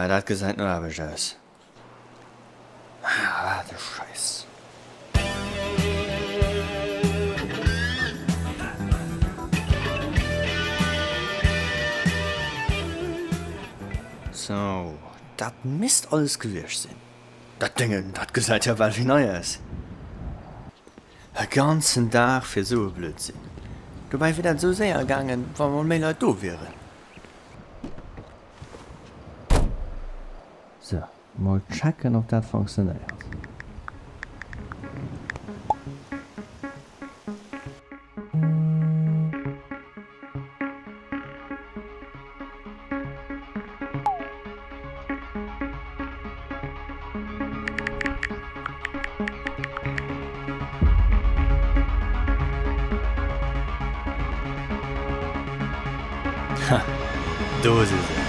Ah, dat gesäit no Aarbecht aus. Ah, wat e Schäiss. Sou, dat misst alles gewiescht sinn. Dat Déngen, dat gesäit jo bal wéi nei aus. E ganzen Dag fir esou e Blödsinn. Dobäi wier dat esou séier gaangen, wa mol méi Leit do wieren. Sou, mol checken ob dat fonctionnéiert. Ha, do si se.